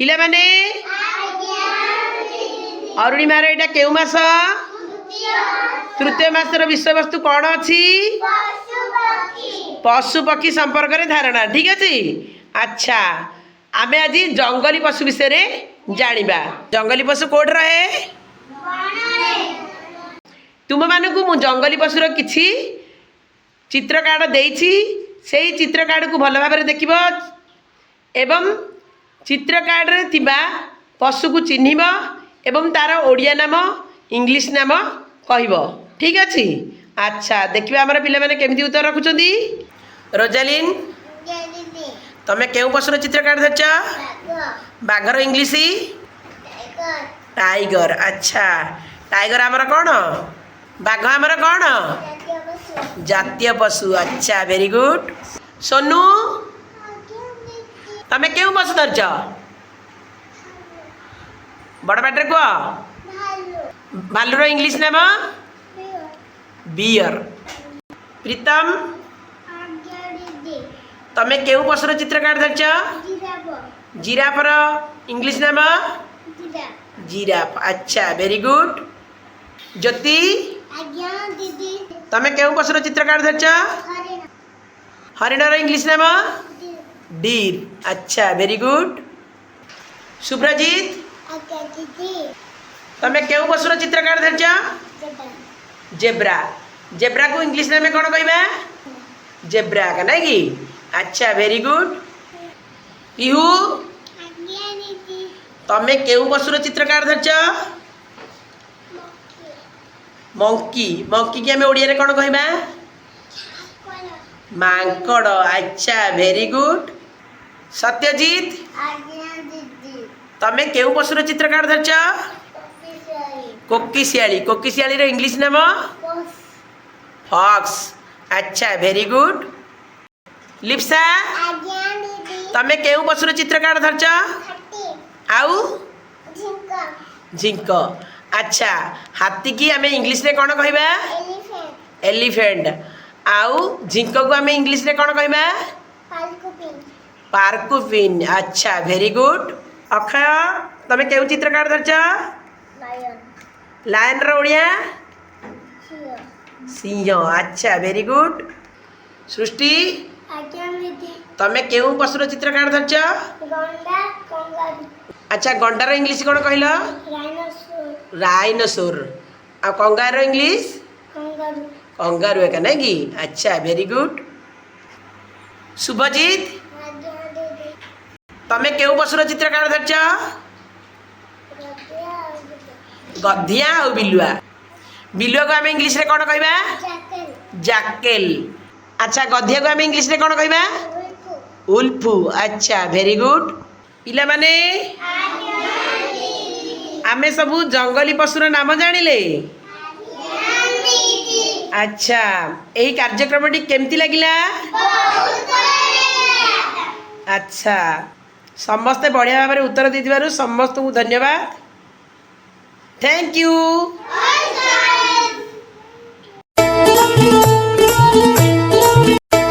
ପିଲାମାନେ, ଅରୁଣିମାର ଏଇଟା କେଉଁ ମାସ? ତୃତୀୟ ମାସର ବିଷୟବସ୍ତୁ କ'ଣ ଅଛି? ପଶୁ ପକ୍ଷୀ ସମ୍ପର୍କରେ ଧାରଣା। ଠିକ ଅଛି। ଆଚ୍ଛା, ଆମେ ଆଜି ଜଙ୍ଗଲୀ ପଶୁ ବିଷୟରେ ଜାଣିବା। ଜଙ୍ଗଲୀ ପଶୁ କୋଉଠି ରହେ? ତୁମମାନଙ୍କୁ ମୁଁ ଜଙ୍ଗଲୀ ପଶୁର କିଛି ଚିତ୍ର କାର୍ଡ଼ ଦେଇଛି। ସେଇ ଚିତ୍ର କାର୍ଡ଼କୁ ଭଲ ଭାବରେ ଦେଖିବ ଏବଂ ଚିତ୍ର କାର୍ଡ଼ରେ ଥିବା ପଶୁକୁ ଚିହ୍ନିବ ଏବଂ ତାର ଓଡ଼ିଆ ନାମ, ଇଂଲିଶ ନାମ କହିବ। ଠିକ୍ ଅଛି। ଆଚ୍ଛା, ଦେଖିବା ଆମର ପିଲାମାନେ କେମିତି ଉତ୍ତର ରଖୁଛନ୍ତି। ରୋଜାଲିନ୍, ତମେ କେଉଁ ପଶୁର ଚିତ୍ର କାର୍ଡ଼ ଧରିଛ? ବାଘର ଇଂଲିଶ? ଟାଇଗର। ଆଚ୍ଛା, ଟାଇଗର ଆମର କ'ଣ? ବାଘ ଆମର କ'ଣ? ଜାତୀୟ ପଶୁ। ଆଚ୍ଛା, ଭେରି ଗୁଡ୍। ସୋନୁ, ତମେ କେଉଁ ପଶୁ ଧରିଛ? ବଡ଼ ପାଟିରେ କୁହ। ଭାଲୁର ଇଂଲିଶ ନାମ? ବିୟର। ପ୍ରୀତମ, ତମେ କେଉଁ ପଶୁର ଚିତ୍ର କାର୍ଡ଼ ଧରିଛ? ଜିରାଫର ଇଂଲିଶ ନାମ? ଜିରାଫ। ଆଚ୍ଛା, ଭେରି ଗୁଡ୍। ଜ୍ୟୋତି, ତମେ କେଉଁ ପଶୁର ଚିତ୍ର କାର୍ଡ଼ ଧରିଛ? ହରିଣର ଇଂଲିଶ ନାମ? ଡିର୍। ଆଚ୍ଛା, ଭେରି ଗୁଡ୍। ଶୁଭ୍ରଜିତ, ତମେ କେଉଁ ପଶୁର ଚିତ୍ର କାର୍ଡ଼ ଧରିଛ? ଜେବ୍ରା। ଜେବ୍ରାକୁ ଇଂଲିଶରେ ଆମେ କ'ଣ କହିବା? ଜେବ୍ରା ନାଇଁ କି? ଆଚ୍ଛା, ଭେରି ଗୁଡ୍। ପିହୁ, ତମେ କେଉଁ ପଶୁର ଚିତ୍ର କାର୍ଡ଼ ଧରିଛ? ମଙ୍କି। ମଙ୍କିକି ଆମେ ଓଡ଼ିଆରେ କ'ଣ କହିବା? ମାଙ୍କଡ଼। ଆଚ୍ଛା, ଭେରି ଗୁଡ୍। ସତ୍ୟଜିତ, ତମେ କେଉଁ ପଶୁର ଚିତ୍ର କାର୍ଡ଼ ଧରିଛ? କୋକିଶିଆଳି। କୋକିଶିଆଳିର ଇଂଲିଶ ନାମ? ଫକ୍ସ। ଆଚ୍ଛା, ଭେରି ଗୁଡ୍। ଲିପ୍ସା, ତମେ କେଉଁ ପଶୁର ଚିତ୍ର କାର୍ଡ଼ ଧରିଛ? ଆଉ ଝିଙ୍କ। ଆଚ୍ଛା, ହାତୀକି ଆମେ ଇଂଲିଶରେ କ'ଣ କହିବା? ଏଲିଫେଣ୍ଟ। ଆଉ ଝିଙ୍କକୁ ଆମେ ଇଂଲିଶରେ କ'ଣ କହିବା? ପାର୍କୁପିନ୍। ଆଚ୍ଛା, ଭେରି ଗୁଡ୍। ଅକ୍ଷୟ, ତମେ କେଉଁ ଚିତ୍ର କାର୍ଡ଼ ଧରିଛ? ଲାୟନର ଓଡ଼ିଆ? ସିଂହ। ଆଚ୍ଛା, ଭେରି ଗୁଡ୍। ସୃଷ୍ଟି, ତମେ କେଉଁ ପଶୁର ଚିତ୍ର କାର୍ଡ଼ ଧରିଛ? ଆଚ୍ଛା, ଗଣ୍ଡାର ଇଂଲିଶ କ'ଣ କହିଲ? ରାଇନୋସୋର। ଆଉ କଙ୍ଗାରୁର ଇଂଲିଶ? କଙ୍ଗାରୁ ଏକା ନାଇଁ କି? ଆଚ୍ଛା, ଭେରି ଗୁଡ୍। ଶୁଭଜିତ, ତମେ କେଉଁ ପଶୁର ଚିତ୍ର କାର୍ଡ଼ ଧରିଛ? ଗଧିଆ ଆଉ ବିଲୁଆ। ବିଲୁଆକୁ ଆମେ ଇଂଲିଶରେ କ'ଣ କହିବା? ଜାକେଲ। ଆଚ୍ଛା, ଗଧିଆକୁ ଆମେ ଇଂଲିଶରେ କ'ଣ କହିବା? ଉଲ୍ଫୁ। ଆଚ୍ଛା, ଭେରି ଗୁଡ୍। ପିଲାମାନେ, ଆମେ ସବୁ ଜଙ୍ଗଲୀ ପଶୁର ନାମ ଜାଣିଲେ। ଆଚ୍ଛା, ଏହି କାର୍ଯ୍ୟକ୍ରମଟି କେମିତି ଲାଗିଲା? ଆଚ୍ଛା, ସମସ୍ତେ ବଢ଼ିଆ ଭାବରେ ଉତ୍ତର ଦେଇଥିବାରୁ ସମସ୍ତଙ୍କୁ ଧନ୍ୟବାଦ। Thank you.